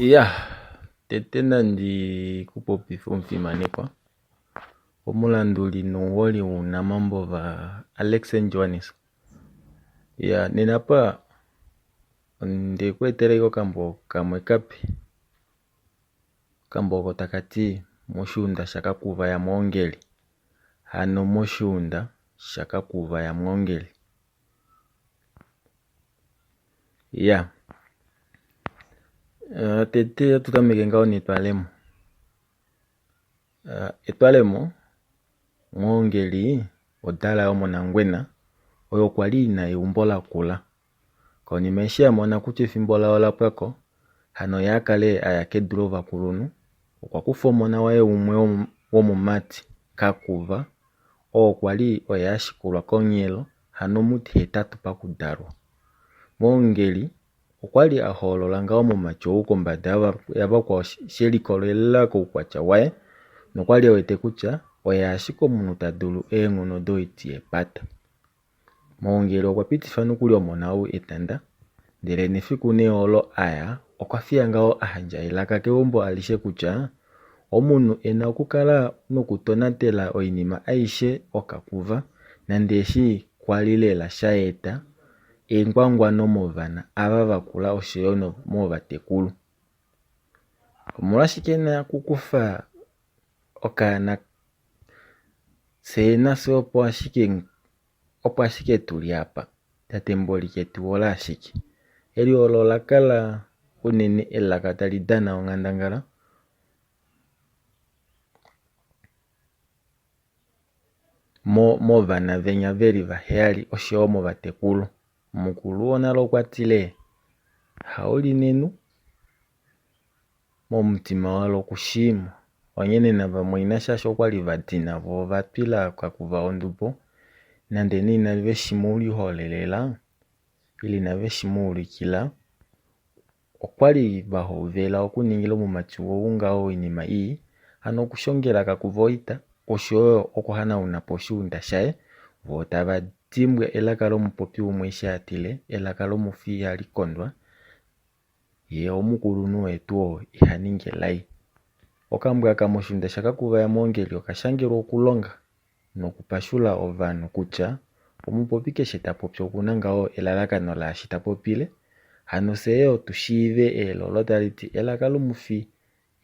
Iya, tete nandi ku popife omufimanekwa, omulanduli nomuholi wounamambo vaAlex Johannes. Iya, nena apa onde ku etela ashike okambo kamwe kape. Okambo oko taka ti Moshuunda shaKakuva yaMwoongeli. Hano moshuunda shaKakuva yaMwoongeli. Iya, tete ohatu tameke ngaho netwalemo. Etwalemo, Mwoongeli odala yomOnangwena oyo kwali ina eumbo lakula. Konima eshi amona kutya efimbo laye olapwako, hano ye akale aya kedu lovakulunhu, okwa kufa omona waye umwe womumati Kakuva oo kwali oye ashikulwa konghelo hano omutihetatu pakudalwa. Mwoongeli okwali ahoolola ngaho omumati ou kombada yavakwao shelikolelela koukwatya waye nokwali ewete kutya oye ashike omunhu tadulu eenghono doiti yepata. Mwoongeli okwa pitifa nokuli omona ou etanda ndele nefiku nee olo aya okwa fiya ngaho ayandja elaka keumbo alishe kutya omunhu ena okukala nokutonatela oinima aishe okakuva nande eshi kwali lela shaeta engwangwano movana ava vakula oshoyo movatekulu. Omolwashike na okukufa okaana fyee nafye opo ashike opo ashike tuli apa tate mboli ketu hole ashike. Eli olo ola kala unene elaka tali dana onghandangala movana venya veli vaheyali oshoyo movatekulu. Mukulu wonale okwa tile haulinenhu momutima walo okushiimo. Onghene navamwaina shaashi okwali vadina voo ovatwila Kakuva ondubo nande nee inave shimuliholelela ile inave shimuulikila okwali vahovela okuningila omumati ou ngaho oinima ii hano okushongela Kakuva oita oshoyo okuhanaunapo oshiunda shaye voo tava dimbwa elaka lomupopi umwe eshi atile elaka lomufi ihali kondwa ye omukulunhu wetu oo iha ningi elai. Okambo aka moshiunda shaKakuva yaMwoongeli oka shangelwa okulonga nokupashula ovanhu kutya omupopi keshe ta popi okuna ngaho elalakano laashi ta popile. Hano fyee yoo tu shiive eyele olo tali ti elaka lomufi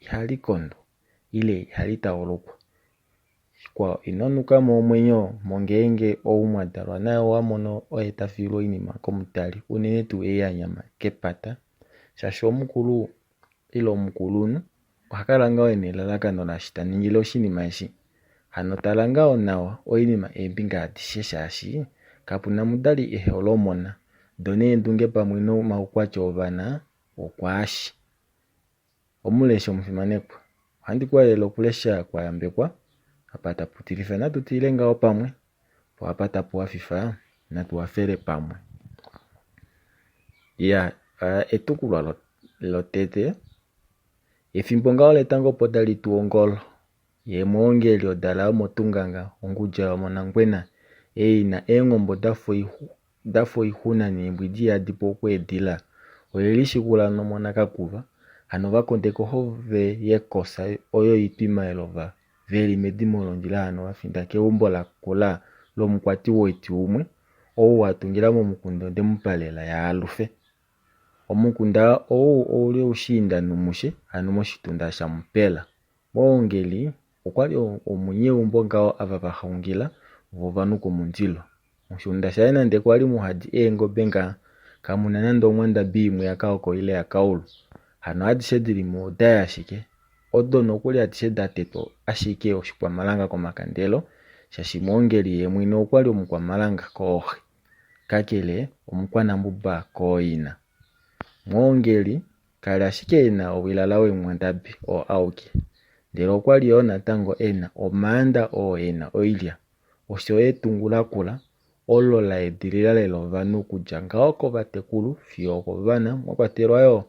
ihali kondwa ile ihali taulukwa. Shikwao ino nuka mo omwenyo mongeenge ou mwa dalwa naye owa mono oye ta fiilwa oinima komudali unene tuu ei ya nyama kepata shaashi omukulu ile omukulunhu oha kala ngaho ena elalakano laashi ta ningile oshinima eshi. Hano tala ngaho nawa oinima eembinga adishe shaashi kapuna mudali ehe hole omona do neendunge pamwe nomaukwatya ovana okwaashi. Omuleshi omufimanekwa, ohandi ku halele okulesha kwa yambekwa. Apa tapu tilifa natu tilile ngaho pamwe, po apa tapu hafifa natu hafele pamwe. Ya etukulwa lotete, efimbo ngaho letango opo tali tu ongolo, ye mwoongeli odala yomotunganga, ongudja yomonangwena, ei i na eenghombo da fa oixuna neembwidi ihadi pu okweedila, oye lishikula nomona Kakuva, hano va kondeka ohove yekosa oyo itwima elova ve li medimo londjila hano va finda keumbo lakula lomukwati woiti umwe ou a tungila momukunda Ondemupalela yaAlufe. Omukunda ou ouli oushiinda nUmushe hano moshitunda shaMupela. Mwoongeli okwali omunyeumbo ngaho ava va xungila voo ovanuka omundilo. Moshiunda shaye nande kwali muhadi eengobe ngaa, kamuna nande onghwandabi imwe yakaoko ile yakaulu. Hano adishe dilimo odaye ashike. Odo nokuli adishe da tetwa ashike oshikwamalanga komakandelo shaashi Mwoongeli yeemwene okwali omukwamalanga kooxe kakele omukwanambuba kooina. Mwoongeli kali ashike e na owilala weenghwandabi oo auke, ndele okwali yoo natango e na omaanda oo e na oilya oshoyo etungu lakula olo la edilila lela ovanhu okudja ngaho kovatekulu fiyo okovana mwa kwatelwa yoo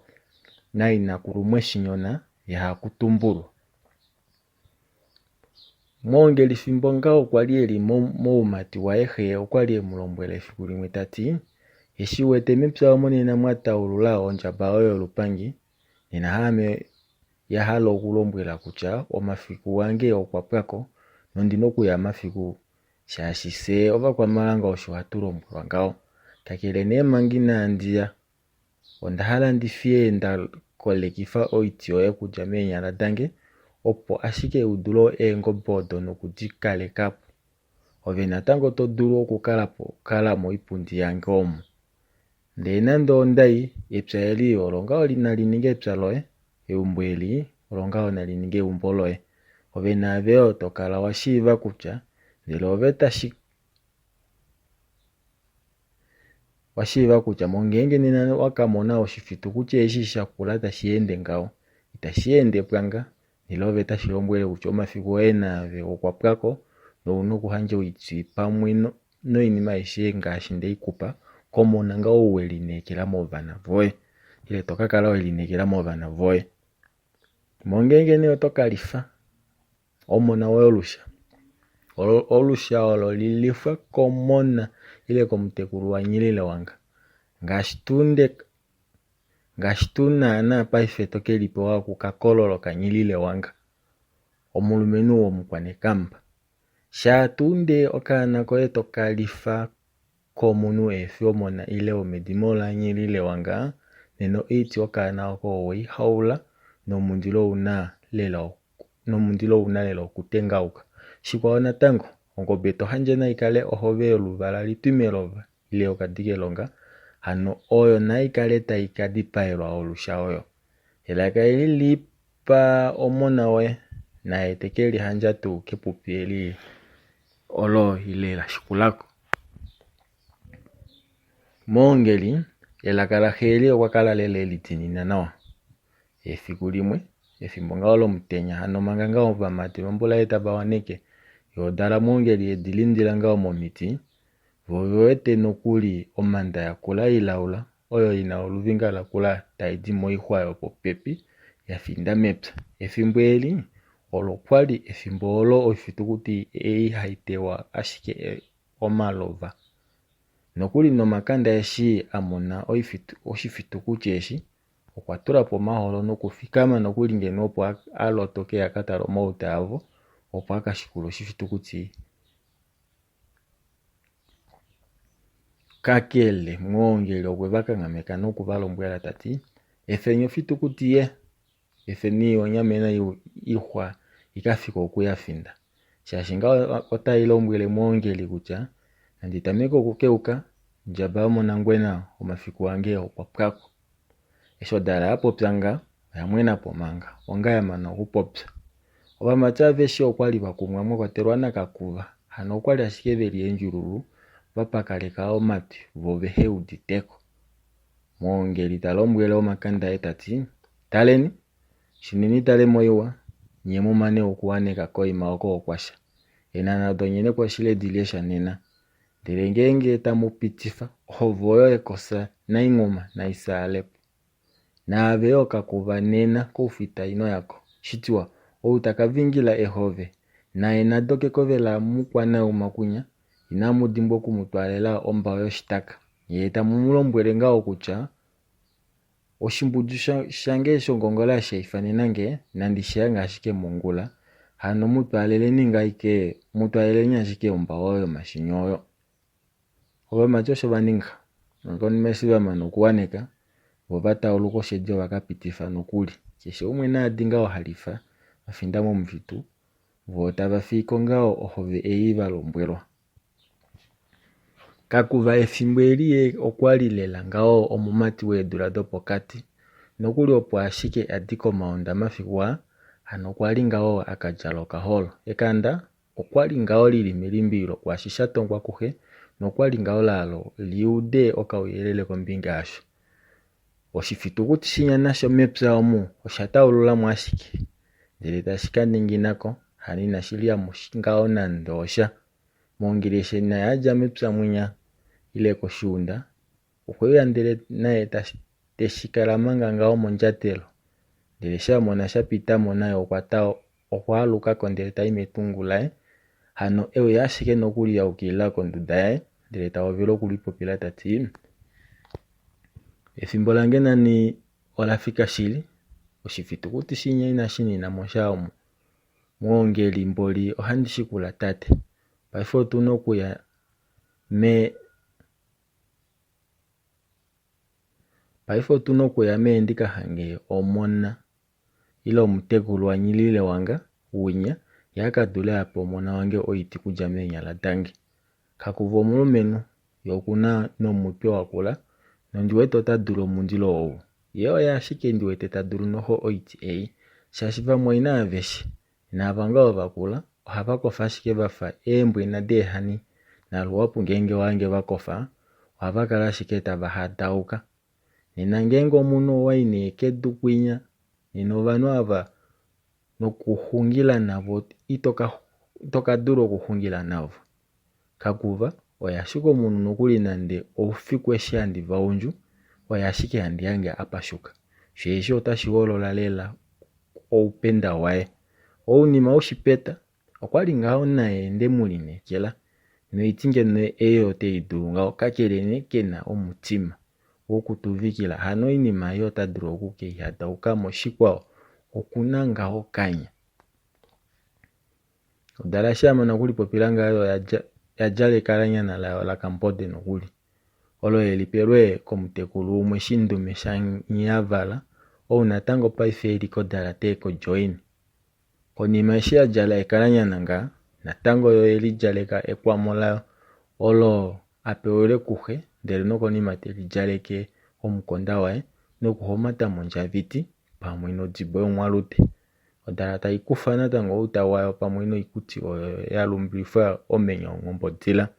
nainakulu Mweshinyona yaHakutumbulwa. Mwoongeli fimbo ngaho kwa li e li moumati waye xe okwa li e mu lombwela efiku limwe ta ti, Eshi wete mepya omo nena mwa taulula ondjaba oyo yolupangi, Nena haame ya hala okulombwela kutya omafiku ange okwa pwako nondina okuya mafiku shaashi fyee ovakwamalanga osho hatu lombwelwa ngaho. Kakele nee manga inaandi ya onda hala ndi fiye nda kolekifa oiti yoye okudja meenyala dange opo ashike u dule eengobe odo noku di kaleka po. Ove natango to dulu okukala po kala moipundi yange omu. Ndee nande onda i, epya eli olo ngaho nali ninge epya loye, eumbo eli olo ngaho nali ninge eumbo loye. Ove naave yoo to kala wa shiiva kutya ndele ove tashi wa shiiva kutya mongeenge nena wa ka mona oshifitukuti eshi shakula tashi ende ngaho, itashi ende pwanga, ndele ove tashi lombwele kutya omafiku oye naave okwa pwako nouna okuhandja oiti pamwe noinima aishe ngaashi nde i ku pa, komona ngaho ou we lineekela movana voye, ile to ka kala we lineekela movana voye. Mongeenge nee oto ka lifa omona woye olusha, olusha olo li lifwa komona ile komutekulu waNyilile wanga, ngaashi tuu nde ngaashi tuu naana paife to ke li pewa kuKakololo kaNyilile wanga, omulumenhu womukwanekamba. Shaa tuu ndee okaana koye to ka lifa komunhu ehe fi omona ile womedimo laNyilile wanga, nena oiti okaana oko owei haula nomundilo ouna lela nomundilo ouna lela okutengauka. Shikwao natango, ongobe to handje nai kale ohove yoluvala litwimelova ile yokadi kelonga, hano oyo nai kale tai ka dipaelwa olusha oyo. Elaka eli li pa omona woye, naye te ke li handja tuu kepupi eli olo ile la shikula ko. Moongeli, elaka laxe eli okwa kala lela e li diinina nawa. Efiku limwe, efimbo ngaho lomutenya hano manga ngaho ovamati vombulaye tava waneke, yo odala Moongeli e di lindila ngaho momiti, vo ove wete nokuli omanda yakula ilaula oyo i na oluvinga lakula tai di moixwa yopopepi ya finda mepya. Efimbo eli olo kwa li efimbo olo oifitukuti ei hai tewa ashike omalova. Nokuli nomakanda eshi a mona oshifitukuti eshi, okwa tula po omaholo nokufikama nokuli ngeno opo a lotoke a ka tale omauta avo opo a ka shikule oshifitukuti. Kakele, Mwoongeli okwe va kanghameka noku va lombwela ta ti, Efeni ofitukuti ye! Efeni onyama ixwa i ka fike oku ya finda. Shaashi ngaho otai lombwele Mwoongeli kutya nandi tameke okukeuka, Ndjaba yomonangwena omafiku ange okwa pwa ko. Eshi odala ya popya nga, oya mwena po manga, onga ya mana okupopya. Ovamati aveshe okwa li va kumwa mwa kwatelwa naKakuva, hano okwa li ashike ve li eendjululu va pakaleka omatwi vo vehe udite ko. Mwoongeli ta lombwele omakanda aye ta ti, Taleni, shinini tale moiwa, nye mu mane okuwaneka koima oko okwasha. Eenhana odo nye nekwashile di lye sha nena. Ndele ngeenge tamu pitifa, ohovo oyo ekosa nainghuma nai fyaale po. Naave yo kakuva nena koufita ino ya ko. Shitiwa, ou ta ka vingila ehove, naye na doke kove lamukwanauma kunya, inamu dimbwa oku mu twaalela ombao yoshitaka. Nye tamu mu lombwele ngaho kutya, Oshimbudju shange shongongola sha ifanena nge, nandi shi hange ashike mongula, hano mu twaaleleni ngaike, mu twaaleleni ashike ombao yomashini oyo. Ovamati osho va ninga. Nokonima eshi va mana okuwaneka, vo va tauluka oshedi ova ka pitifa nokuli. Keshe umwe naadi ngaho ha lifa, va finda momufitu, vo tava fii ko ngaho ohove ei va lombwelwa. Kakuva efimbo eli ye okwa li lela ngaho omumati weedula dopokati, nokuli opo ashike a di komaunda mafiku aa, hano okwa li ngaho a ka djala okaholo. Ekanda okwa li ngaho li li melimbililo kwaashi sha tongwa kuxe nokwa li ngaho la hala li ude okauyelele kombinga yasho. Oshifitukuti shinya nasho mepya omu osha taulula mo ashike, ndele tashi ka ningina ko, hano inashi lya mo ngaho nande osha. Mongili eshi naye a dja mepya mwinya ile koshiunda, okwe uya ndele naye te shi kala manga ngaho mondjatelo. Ndele eshi a mona sha pita mo naye okwa ta okwa aluka ko ndele ta i metungu laye. Hano e uya ashike nokuli a yukilila konduda yaye ndele ta hovele okulipopila ta ti, Efimbo lange nani ola fika shili. Oshifitukuti shinya inashi nina mo sha omu. Mwoongeli mboli ohandi shikula tate. Paife otu na okuya me Paife otu na okuya mee ndi ka hange omona ile omutekulu waNyilile wanga winya ye a ka dule a pe omona wange oiti okudja meenyala dange. Kakuva omulumenhu, ye oku na nomutwe wakula nondi wete ota dulu omundilo ou. Ye oye ashike ndi wete ta dulu noho oiti ei, shaashi vamwaina aveshe naava ngaho vakula ohava kofa ashike va fa eembwena deehani naluhapu ngeenge owa hange va kofa ohava kala ashike tava hadauka. Nena ngeenge omunhu owa i nee kedu kwinya nena ovanhu ava nokuxungila navo ito ka dula okuxungila navo. Kakuva oye ashike omunhu nokuli nande oufiku eshi handi va undju oye ashike handi hange a pashuka. Sho eshi otashi holola lela oupenda waye. Ounima woshipeta okwali ngaho naye nde mu lineekela noiti ngeno ei ote i dulu ngaho kakele nee ke na omutima wokutuvikila hano oinima ei ota dulu oku ke i hadaukamo shikwao oku na ngaho okanya. Odala eshi ya mana okulipopila ngaho oya djala ekalanyana layo lakambode nokuli, olo ye li pelwe komutekulu umwe Shindume shaNghiyavala ou natango paife e li kodalate koJoina. Konima eshi ya djala ekalanyana ngaha, natango yo oye lidjaleka ekwamo layo olo a pewelwe kuxe ndele nokonima te lidjaleke omukonda waye nokuhomata mondjaviti pamwe nodibo yomwalute. Odala tai kufa natango outa wayo pamwe noikuti oyo ya lumbilifwa omenya wonghombodila.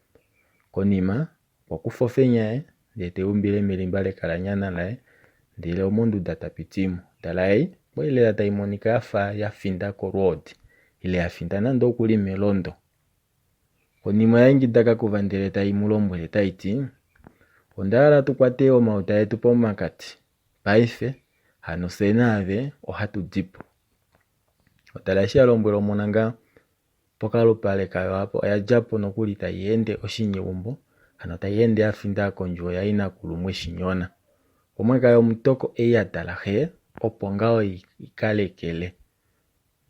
Konima, okwa kufa ofenya yaye ndele te i umbile melimba lekalanyana laye ndele omonduda ta piti mo. Odala ei okwali lela tai monika ya fa ya finda kolwoodi ile ya finda nande okuli melondo. Konima oya ingida Kakuva ndele tai mu lombwele tai ti, Onda hala tu kwate omauta etu pomakati. Paife hano fye naave ohatu di po. Otala eshi ya lombwela omona ngaho pokalupale kayo apo oya dja po nokuli tai ende oshinyeumbo hano tai ende ya finda kondjuwo yainakulu Mweshinyona. Omwaka yomutoko ei ya dala xe opo ngaho i ka lekele.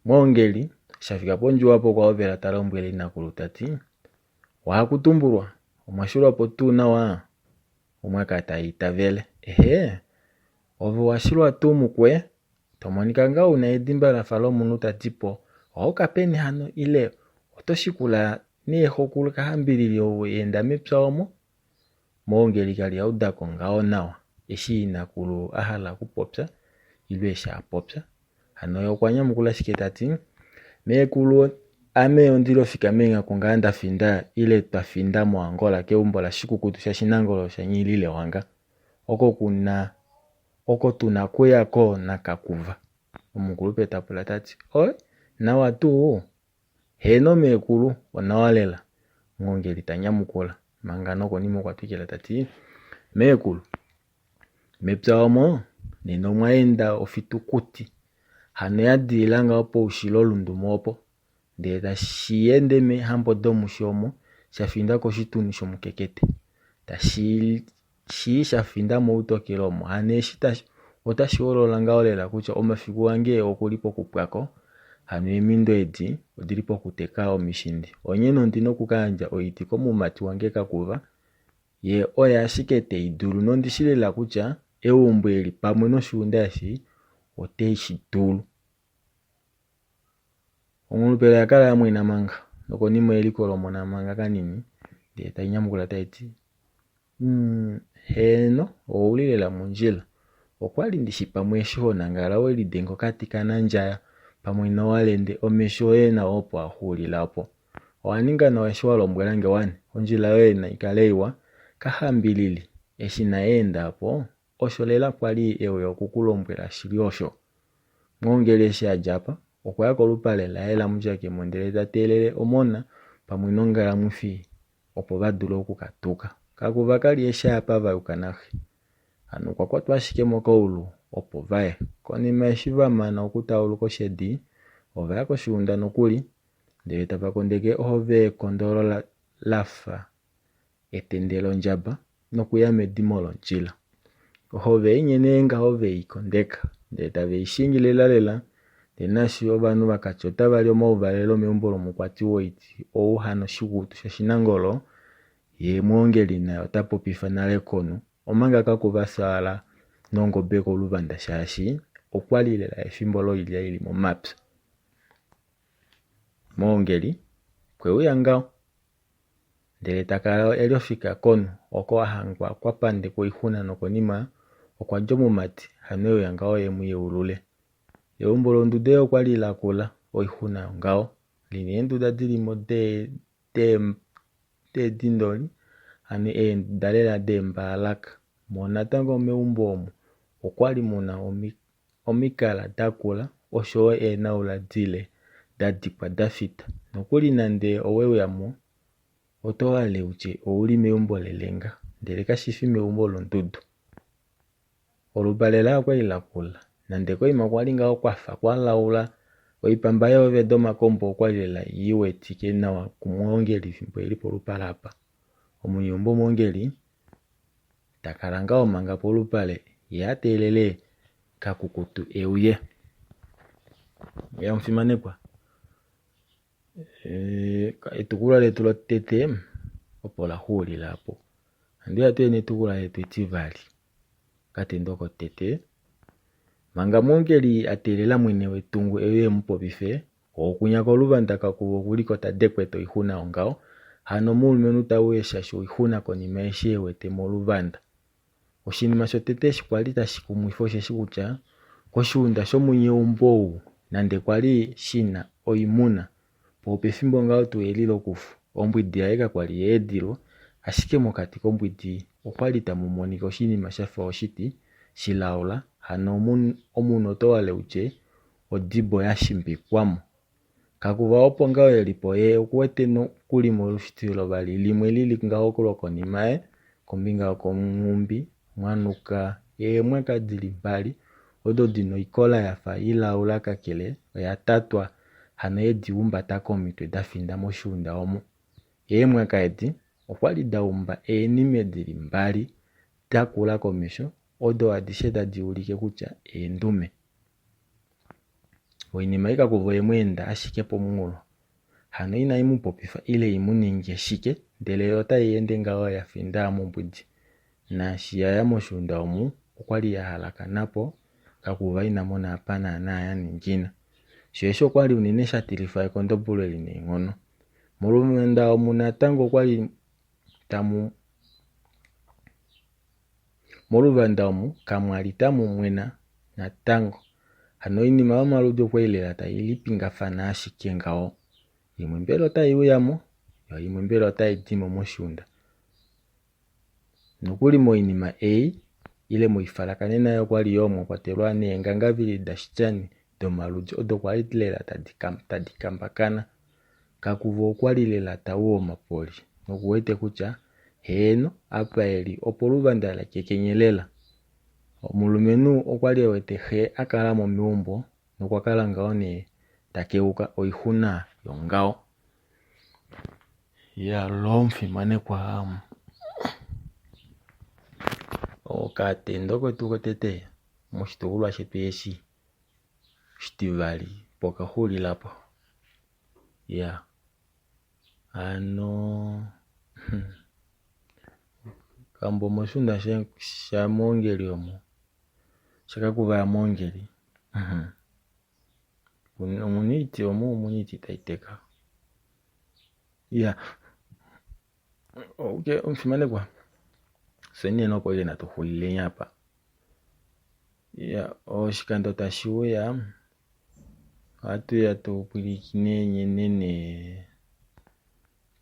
Mwoongeli eshi a fika pondjuwo apo okwa hovela ta lombwele inakulu ta ti, Wahakutumbulwa, omwa xulwa po tuu nawa? Omwaka tai itavele. Ehee, ove owa shilwa tuu mukwe? To monika ngaho u na edimba la fa lomunhu ta di po. Owa yuka peni hano? Ile oto shikula nee xokulu kaHambilili ou a enda mepya omo? Moongeli ka li a uda ko ngaho nawa eshi inakulu a hala okupopya ile eshi a popya. Hano ye okwa nyamukula ashike ta ti, Meekulu ame ondi li ofika meenghaku ngaa nda finda ile twa finda moAngola keumbo laShikukutu shaShinangolo shaNghililewanga oko ku na oko tu na kuya ko naKakuva. Omukulupe ta pula ta ti, Oi, nawa tuu? Heeno meekulu, onawa lela, Mwongeli ta nyamukula, manga nokonima okwa twikila ta ti, Meekulu, mepya omo nena omwa enda ofitukuti, hano ya dilila ngaho poushilolundume opo, ndele tashi ende meehambo domusho omo sha finda koshituni shomukekete, tashi shii sha finda moutokelo omo. Hano eshi otashi holola ngaho lela kutya omafiku ange oku li pokupwa ko, hano eemindo edi odi li pokuteka omishindi. Onghee ondi na oku ka yandja oiti komumati wange Kakuva, ye oye ashike te i dulu nondi shi lela kutya eumbo eli pamwe noshiunda eshi ote shi dulu. Ongulupele oya kala ya mwena manga, nokonima oye likolomona manga kanini, ndele tai nyamukula tai ti, Umm, heeno, ou li lela mondjila. Okwa li ndi shi pamwe eshi ho nangala we lidenga okati kanandjaya pamwe nowalende, omesho oye nao opo a xuulila opo. Owa ninga nawa eshi wa lombwela nge wane, ondjila yoye nai kale iwa. Kahambilili, eshi naye a enda po, osho lela kwa li e uya oku ku lombwela shili osho. Mwoongeli eshi a dja apa, okwa ya kolupale laye laMutyakemo ndele ta teelele omona pamwe nongalamwifi opo va dule oku ka tuka. Kakuva ka li eshi apa va yuka naxe. Hano okwa kwatwa ashike mokaulu opo va ye. Konima eshi va mana okutauluka oshedi, ova ya koshiunda nokuli, ndele tava kondeke ohove yekondolo la fa etende londjaba nokuya medimo londjila. Ohove ei nghene ngaho ve i kondeka. Ndele tave i shingi lelalela, ndele naashi ovanhu va ka tya otava li omauvalelo meumbo lomukwati woiti ou hano oshikukutu shoshinangolo, ye mwoongeli naye ota popifa nale konhu, omanga kaku va fyaala nongobe koluvanda shaashi okwa li lela efimbo loilya ili momapya. Mwoongeli okwe uya ngaho ndele ta kala e li ofika konhu oko a hangwa kwa pandekwa oixuna nokonima okwa dja omumati hano e uya ngaho e mu yeulule. Eumbo londuda ei okwa li lakula oixuna yongaho li na eenduda di li mo deedindoli hano eenduda lela deembaalaka. Mo natango meumbo omu okwali muna omikala dakula oshoyo eenaula dile da dikwa da fita. Nokuli nande owe uya mo oto hale utye ouli meumbo lelenga ndele kashi fi meumbo londudu. Olupale laye okwali lakula nande koima kwali ngaho kwafa kwalaula. Oipamba yoove domakombo okwali lela i wetike nawa kumwoongeli fimbo eli polupale apa. Omunyeumbo mwoongeli ta kala ngaho manga polupale ye a teelele kakukutu e uye. Ya omufimanekwa, etukulwa letu lotete opo la xuulila opo. Handi uya tuye netukulwa letu etivali. Okatendo kotete, manga mwoongeli a teelela mwene wetungu e uye e mu popife, Okwinya koluvanda kakuva okuli ko ta dekweta oixuna yongaho, hano omulumenhu ta uye shaashi oixuna konima eshi e wete moluvanda. Oshinima shotete eshi kwali tashi kumwifa osheshi kutya koshiunda shomunyeumbo ou nande kwali shi na oimuna, po opefimbo ngaho tuu eli lokufu, ombwidi yaye kakwali ya edilwa, ashike mokati kombwidi okwali tamu monika oshinima shafa oshiti shilaula, hano omunhu oto hale utye odibo ya shimbikwamo. Kakuva opo ngaho eli po yee okuwete nokuli molushitilo vali limwe lili ngaho lwokonima yaye kombinga yokonghumbi mwa nuka eemwaka dili mbali odo dina oikola yafa ilaula kakele oya tatwa hano yedi humbata komitwe da finda moshuunda omo. Eemwaka edi okwali da umba eenime dili mbali dakula komesho odo adishe tadi ulike kutya eendume. Oinima ei kakuva oye mu enda ashike pomunghulo. Hano inai mu popifa ile i mu ninge shike, ndele yo otai ende ngaho ya finda mombwidi. Naashi ya ya moshuunda omu, okwa li ya halakana po, kakuva ina mona apa naanaa ya ningina. Sho eshi okwa li unene sha tilifa ekondombolo eli neenghono. Molumanda omu natango okwa li tamu Moluvanda omu kamwa li tamu mwena natango. Hano oinima yomaludi okwa li lela tai lipingafana ashike ngaho. Imwe mbela otai uya mo, yo imwe mbela otai di mo moshiunda. Nokuli moinima ei, ile moifalakanena ei okwa li yoo mwa kwatelwa neengangavili dashityani domaludi odo kwa li lela tadi kambakana. Kakuvo okwa li lela ta u omapoli noku wete kutya heeno, apa e li opoluvanda la kekenyelela. Omulumenhu okwa li e wete xe a kala mo meumbo nokwa kala ngaho nee ta keuka oixuna yongaho. Yalo omufimanekwa, okatendo ketu kotete moshitukulwa shetu eshi oshitivali opo kaxulila po. Iyaa hano okambo moshiunda shaMwoongeli omo shakakuva yaMwoongeli omuna oiti omu omuna oiti tai teka. Iyaa okay omufimanekwa fyeni nena opo ashike natu xulileni apa. Iyaa oshikando tashi uya Ohatu ya tu pwilikine nghene nee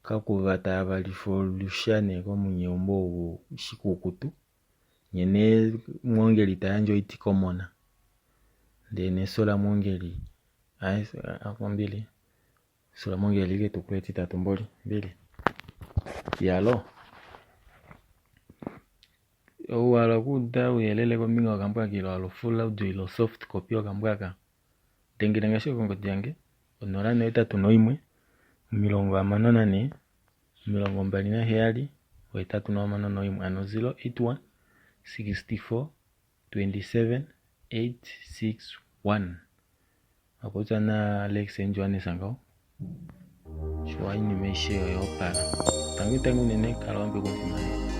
kakuva tava valifa olusha nee komunyeumbo ou shikukutu nghene Mwongeli ta yandje oiti komona ndee nefyo laMwongeli ombili efyo laMwongeli oli li ketukulwa etitatu mboli mbili iyaloo. Ouhala okuuda ouyelele kombinga yokambo aka ile wahala ofull audio ile osoft copy yokambo aka? Dengela nge ashike kongodi yange 081 64 27 861 ano 081 64 27. 861. Akutya na Alex and Johannes ngaho. Shuwa inima aishe oyo opala. Tangi tangi unene kala wambekwa omufimanekwa.